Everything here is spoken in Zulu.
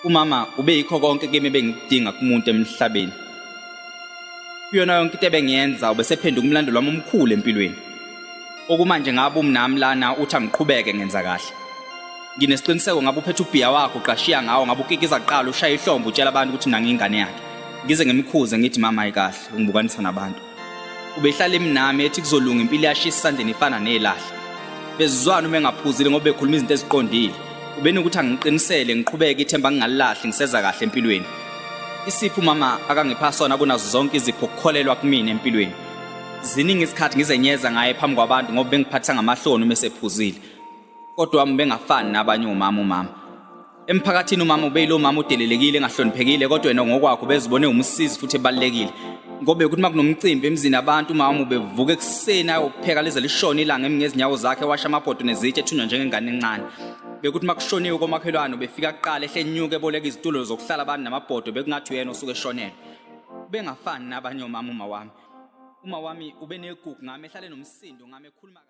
Umama ubeyikho konke kimi ebengikudinga kumuntu emhlabeni. Kuyona yonke into ebengiyenza ubesephenduka umlandeli wami omkhulu empilweni. Okumanje ngabe umnami lana uthi angiqhubeke ngenza kahle. Nginesiqiniseko ngabe uphethe ubhiya wakho uqashiya ngawo ngabe ukikiza kuqala ushaya ihlombe utshela abantu ukuthi nangi ingane yakhe. Ngize ngimkhuze ngithi mama ayikahle ungibukanisa nabantu. Ubehlala emnami ethi kuzolunga impilo iyashisa esandleni ifana nelahle. Bezizwana uma engaphuzile ngoba bekhuluma izinto eziqondile. Ubenokuthi angiqinisele ngiqhubeke ithemba ngingalilahli ngiseza kahle empilweni. Isipho umama akangipha sona kunazo zonke izipho ukukholelwa kumina empilweni. Ziningi izikhathi ngizenyeza ngaye phambi kwabantu ngoba bengiphathisa ngamahloni uma esephuzile. Kodwa wami bengafani nabanye omama umama. Emphakathini umama ubeyilo mama odelelekile engahloniphekile kodwa yena ngokwakhe ubezibone umsizi futhi ebalulekile. Ngoba ukuthi makunomcimbi emzini abantu umama ubevuka ekuseni ayopheka lize lishone ilanga emi ngezinyawo zakhe washa amabhodo nezitsha ethunywa njengengane encane. Bekuthi makushoniwe komakhelwane ubefika kuqala ehle enyuka eboleka izitulo zokuhlala abantu namabhodo bekungathi uyena osuke eshonelwe. Ubengafani nabanye omama uma wami. Uma wami ubenegugu ngami ehlale nomsindo ngami ekhuluma.